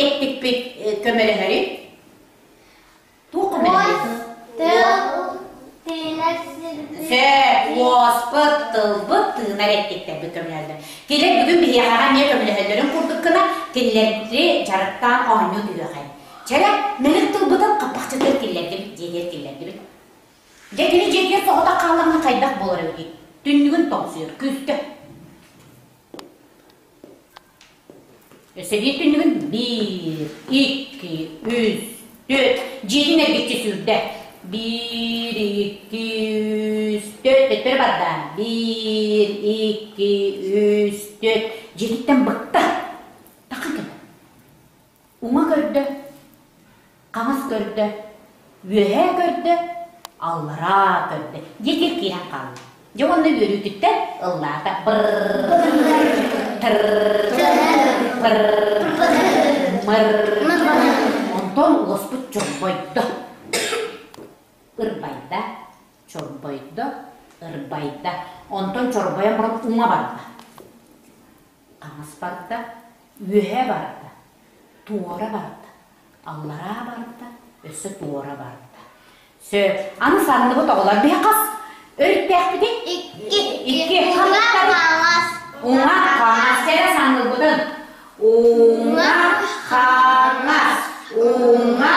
эттикпит көмөлөһөрүй? Туох көмөлөһөрүй? Сөп, уоспут, тылбыт, тыынар эттиктэрбит көмөлөһөллөр. Кинилэр бүгүн биһиэхэҕэ эмиэ көмөлөһөллөрүн курдук гына кинилэри дьарыктаан оонньуу түһүөхэй. Чэрэ, мэлик тылбытын хаппахчытыгар киллэрдибит, дьиэтигэр киллэрдибит. Дьэ кини дьиэтигэр соҕотох хааллаҕына хайдах буолар эбитий? Түннүгүн тоҥсуйар, күүстэ. Өссө биир түннүгүн биир, икки, үс, түөрт. Дьиэтин эргиччи сүүрдэ. Биир, икки, үс, түөрт. Төттөрү барда. Биир, икки, үс, түөрт. Дьиэтиттэн быкта. Тахан кэллэ. Уҥа көрдө, хаҥас көрдө, үөһээ көрдө, аллараа көрдө. Дьиэтигэр киирэн хаалла. Дьэ уонна үөрүүтүттэн ыллаата. Онтон уоспут чорбойдо. Ырбайда, чорбойдо, ырбайда. Онтон чорбойон баран уҥа барда. Хаҥас барда, үөһээ барда, туора барда, аллараа барда, өссө туора барда. Сөп. Аны санныбыт оҕолор биһи хас өрүттээхпитий? Икки. Икки. Уҥа хаҥас. Уҥа хаҥас. Кэрэ санныбытын. Уҥа хаҥас. Уҥа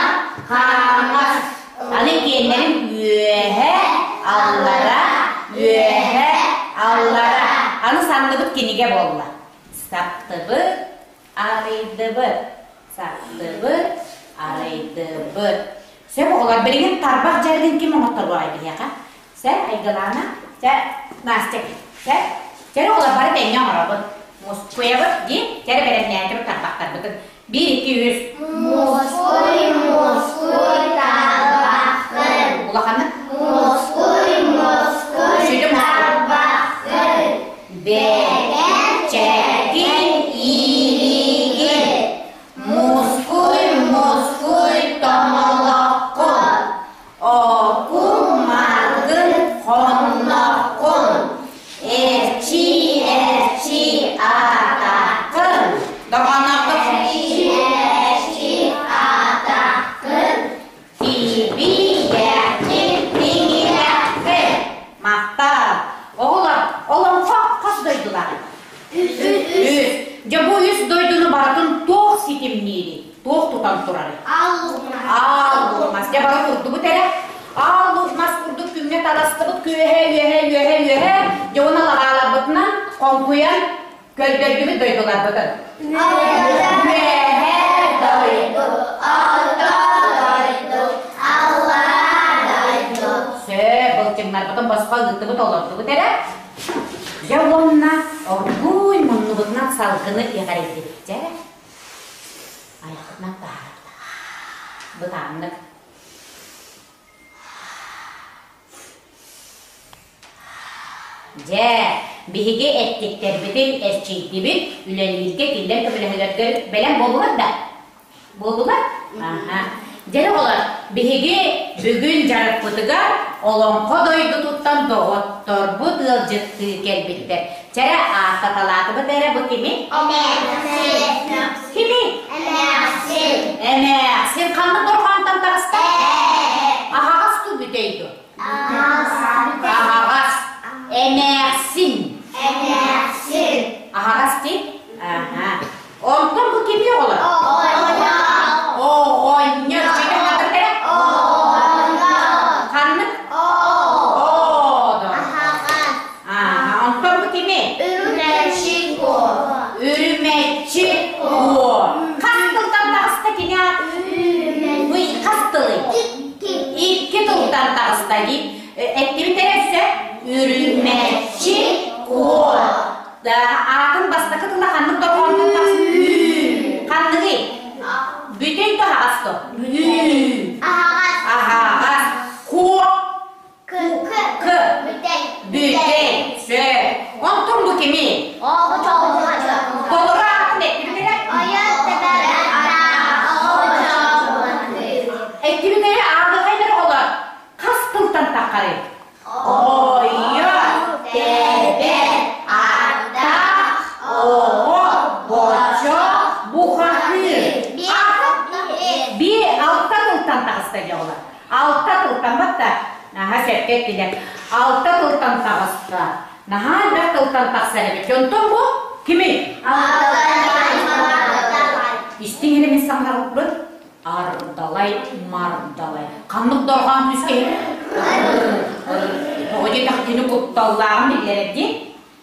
хаҥас. Аны киэннэрин үөһэ, аллара, үөһэ, аллара. Аны санныбыт кинигэ буолла. Саптыбыт, арыйдыбыт, саптыбыт, арыйдыбыт. Сөп оҕолор, билигин тарбах дьарыгын ким оҥотторуоҕай биһиэхэ? Сэ, Айгылаана, сэ, Настя, сэ, чэ оҕолор бары тэҥҥэ оҥоробут. Мускуйабыт дии, чэ бэлэмнээтибит тарбахтарбытын. Биир, икки, үс. Мускуй, мускуй, тарбаххын. Улаханнык. Мускуй, мускуй, тарбаххын. Бэкэн, чэкин, иилигин. Мускуй, мускуй, тоҥолоххун. Окун, маргын, хонноххун. Эрчий, эрчий, атаххын. Доҕоноҕут. Эрчий, эрчий, атаххын. Тибийэххин, тиҥилэххин. Махтал. Оҕолор, олоҥхо хас дойдулааҕый? Үс. Үс. Дьэ бу үс дойдуну барытын туох ситимниирий? Туох тутан турарый? Аал Аал мас. Дьэ бары курдубут эрэ. Аал мас курдук күҥҥэ таластыбыт күөһэ, үөһэ, үөһэ, үөһэ. Дьэ уонна лабааларбытынан хоҥкуйан көрдөрдүбүт дойдуларбытын. Үөһээ дойду, орто дойду, аллараа дойду. Сөп, былчыҥнарбытын босхо ыыттыбыт, олордубут эрэ. Дьэ уонна оргууй муннубутунан салгыны иҕэрийдибит. Дьэ, айахпытынан таһаарда. Бытааннык. Дьэ, биһиги эттиктэрбитин эрчийдибит, үлэлииргэ киллэр көмөлөһөлөргө бэлэм буоллулар да? Буоллулар? Аха. Дьэ, оҕолор, биһиги бүгүн дьарыкпытыгар Олоҥхо дойдутуттан доҕотторбут ыалдьыттыы кэлбиттэр. Чэрэ, ааттаталаатыбыт эрэ бу кими? Эмээхсин. Кими? Эмээхсин. Эмээхсин ханнык дорҕоонтон таҕыста? Аһаҕас дуу бүтэй дуу? Аһаҕас. Эмээхсин. Эмээхсин. Аһаҕас дии? Аха. Онтон бу кими оҕолор? Оҕонньор. Оҕонньор. Чэйдэ хатырдара? Оҕонньор. Ханнык? Оо. Оодо. Аһаҕас. Ааха. Онтон бу кими? Үрүмэччи куо. Үрүмэччи. тылтан таҕыста дьоҕулар? Алта тылтан батта. Наһаа сөпкө эттилэр. Алта тылтан таҕыста. Наһаа элбэх тылтан тахсар эбит. Онтон бу кими? Истиҥ эрэ мин саҥарбыт. Ардалай мардалай. Ханнык дорҕоон күүскэ Тоҕо диэтэх кини кутталлааҕын биллэрэр дии.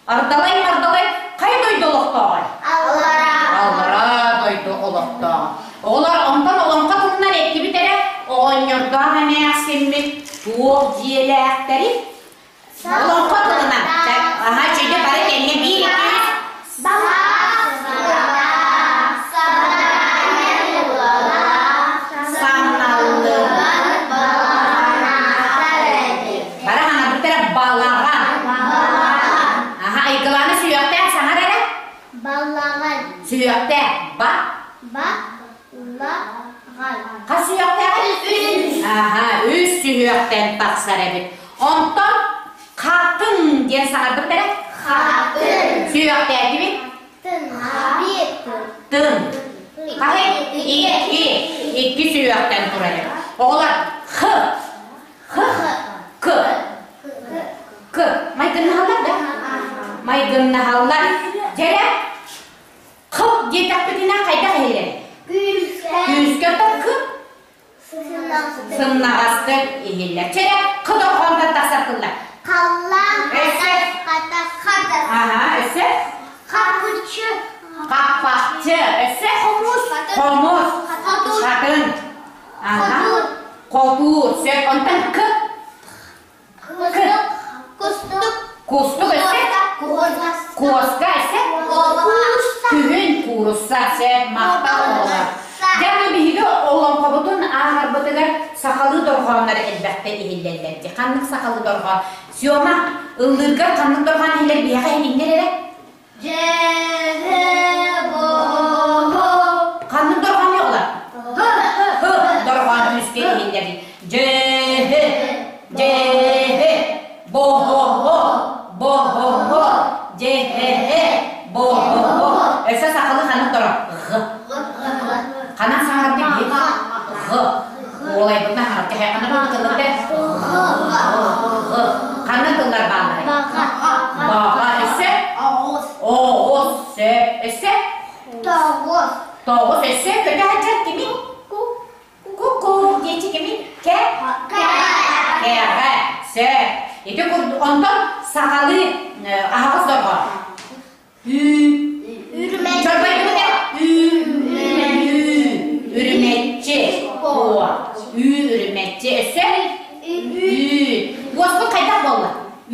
Ардалай мардалай хайа дойду олохтооҕой? Аллараа. Аллараа дойду олохтооҕо. Оҕолор онтон олоҥхо туһунан эттибит эрэ оҕонньордоох эмээхсиммит туох дьиэлээхтэрий? Олоҥхо тылынан. Аха, чүйдэ бары тэҥҥэ биир, икки, үс. Самналлыбат Бары хаҥарбыттара балаҕан. Аха, айгылааны сүһүөхтээх саҥар эрэ. Балаҕан. Сүһүөхтээх ба. Ба. Ла. Ҕан. Хас сүһүөхтээх? Үс. Аха, үс сүһүөхтэн тахсар эбит. Онтон хатын диэн саҥарбыт эрэ. Хатын. Сүһүөхтээтибит. Тын. Биир. Тын. Хаһы? Икки. Икки сүһүөхтэн турар эбит. Оҕолор х. Х. К. К. Майгыннаһаллар да? Майгыннаһаллар. Дьэрэ х диэтэхпитинэ хайдах иһиллэр? Күүскэ. Күүскэ к. Сымнаҕастык иһиллэр. Чэрэ х дорҕоонтон тахсар тыллар. Халлаан. Өссө. Хатас. Хатас. Аха, өссө. Хаппыччы. Хаппахчы. Өссө. Хомус. Хомус. Хотун. Хатын. Аха. Хотуур. Хотуур. Сөп. Онтон к. Кустук. Кустук. Кустук өссө. Куоска өссө. Күһүн куурусса сөп махтал оҕолор. Дьэ аны биһиги олоҥхобутун ааҕарбытыгар сахалыы дорҕооннор элбэхтэ иһиллэллэр дии. Ханнык сахалыы дорҕоон? Сёма, ыллыыргар ханнык дорҕоон иһиллэр биһиэхэ иһиннэр эрэ? Ханнык дорҕоон оҕолор? Һ дорҕоон күүскэ иһиллэр. Дьэһэ, дьэһэ, бо-хо-хо, бо-хо-хо, дьэһэ, бо-хо-хо. Өссө сахалыы ханнык дорҕоон? Ҕ. Ханан саҥарар диэн Ҕ. Уолайбытына хаҥар ханна тыллар Ҕ. Ханна тыллар баалларай? Баҕа. Өссө? Оҕус. Сөп. Өссө? Тоҕус. Тоҕус. Өссө көтө сылдьар кими? Ку-ку диэччи кими? Кэ? Кэҕэ. Сөп. Ити курдук онтон сахалыы аһаҕас дорҕоон. Ү. Чорбойдубут ээ. Ү. Ү. Үрүмэччи. О. Ү үрүмэччи. Өссө? Ү. Уоспут хайдах буолла? Ү.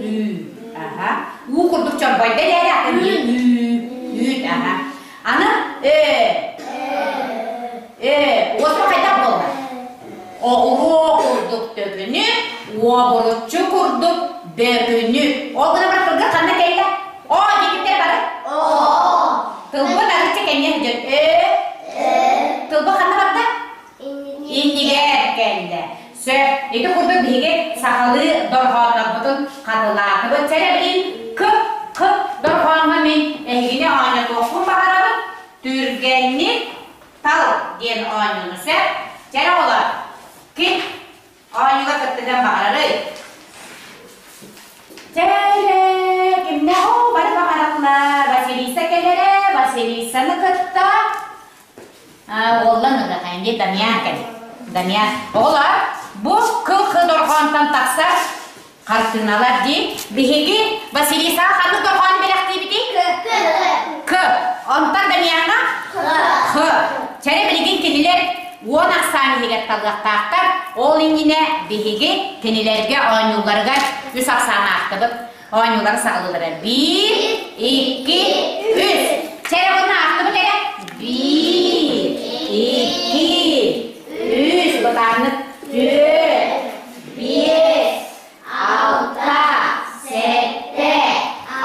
Ү. Аха. Уу курдук чорбойдо эрээри атын Ү. Ү. Аха. Аны Э. Э. Уоспут хайдах буолла? Оҕуруо курдук төкүнү, уобуруччу курдук бөкүнү. Ол гына баран тылга ханна кэллэ? Оо, диэкиттэр бары. Тылбыт арычча кэннэ сылдьар. Э. Тылба ханна барда? Иннигэр кэллэ. Сөп. Ити курдук биһиги сахалыы дорҕооннорбутун хатылаатыбыт. Чэ билин к к дорҕооҥҥо мин эһигини оонньотуохпун баҕарабын. Түргэнник Тал диэн оонньууну сөп. Чэ оҕолор, ким оонньууга кыттыган баҕарарый? Чэ кимнэ оо бары баҕараллар. Василиса кэлэрэ, Василисаны кытта уоллан ырыахайын дии Дамьян кэлэр. Дамьян. Оҕолор, бу кыл-кы дорҕоонтон тахсар Хартыыналар дии. Биһиги Василисаҕа ханнык дорҕоону бэлэхтиибитий? К. К. Онтон Дамьяҥҥа? Х. Х. Чэрэ билигин кинилэр уон ахсаан иһигэр талыахтаахтар. Ол иннинэ биһиги кинилэргэ оонньууларыгар үс ахсаан аахтыбыт. Оонньуулары саҕалыыллара. Биир, икки, үс. Чэрэ уонна аахтыбыт эрэ. Биир, икки, үс. Бытааннык түөрт, Биэс, алта, сэттэ,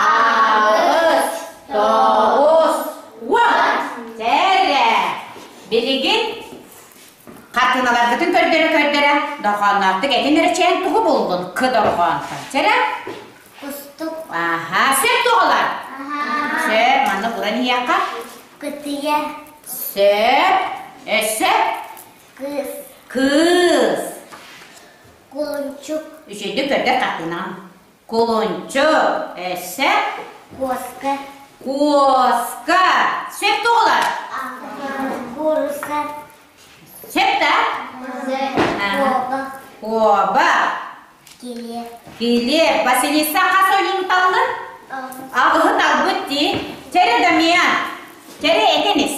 аҕыс, тоҕус, уон. Чэрэ! Билигин хартыыналаргытын көрдөрө-көрдөрө дорҕоонноохтук этин эрэ чээн тугу буллун кы дорҕоонтон. Чэрэ? Кустук. Аха, сөп туоҕалар? Сөп, манна уран иһиэххэ. Кытыйа. Сөп. Өссө? Кыыс. Кыыс. Кулунчук. Үчүгэйдик көрдөр хартыынаҕын. Кулунчук. Өссө? Куоска. Куоска. Сөп туолар? Куруса. Сөп да? Куоба. Куоба. Килиэп. Килиэп. Василиса хас ойуун таллын? Аҕыһы талбыт дии. Чэрэ Дамиан. Чэрэ этэн ис.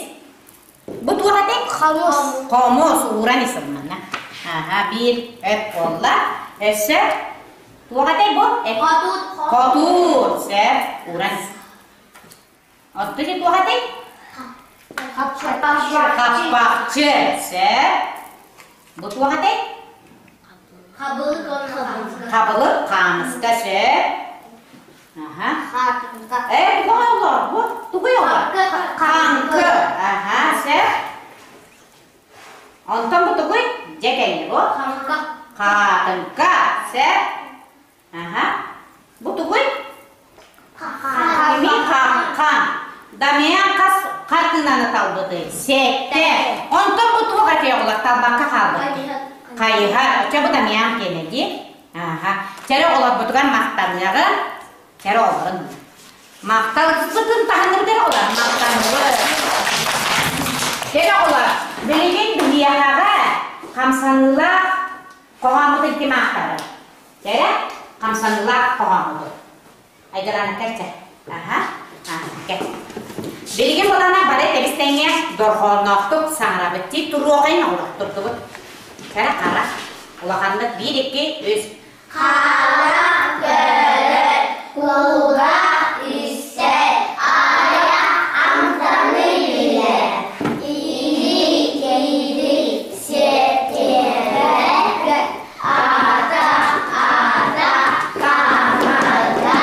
Бу туох этэй? Хомус. Хомус ууран ис ылмана. Аха, биир өп буолла. Өссө туох этэй бу? Хотуур. Хотуур. Сөп, ууран ис. Оттон туох этэй? Хаппахчы. Сөп. Бу туох этэй? Хабылык Хабылык хаамыска сөп. Аха. Э, тугу оҕолор? Бу тугу оҕолор? Хаҥкы. Аха, сөп. Онтон бу тугуй? Дьэ кэлли бу. Хаҥка. Хаатыҥка. Сөп. Аха. Бу тугуй? Кими хаҥхан. Дамиан хас хартыынаны талбытый? Сэттэ. Онтон бу туох этэ оҕолор талбакка хаалбыт? Хайыһар. Оччо бу Дамиан киэнэ дии. Аха. Чэрэ оҕолорбутугар махтаныаҕын. Чэрэ оҕолорун. Махталбытын таһынныбыт эрэ оҕолор. Махтанныбыт. Чэрэ оҕолор, билигин биһиэхэҕэ хамсаныылаах хоһооммутун ким аахтарар? Чэрэ, хамсаныылаах хоһооммутун. Айдараны кэлчэ. Аха. Кэл. Билигин булана бары тэбис-тэҥҥэ дорҕоонноохтук саҥарабыт. Ти туруоҕайын оҕолор турдубут. Кэрэ хара. Улаханнык биир, икки, үс. Харах көрөр, кулгаах истэр, айах амтаны билэр. Илии киирии сиэртиэбэккэ, атах атах хаамарга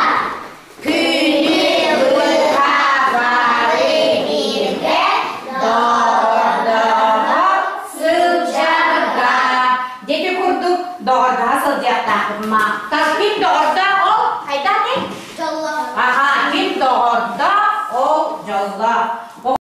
Күнү быһа бары бииргэ доҕордоһо сылдьарга. Дети курдук доҕордоһо сылдьыахтаахпыт. Махтал. Ким доҕордоох ол? Хайдах?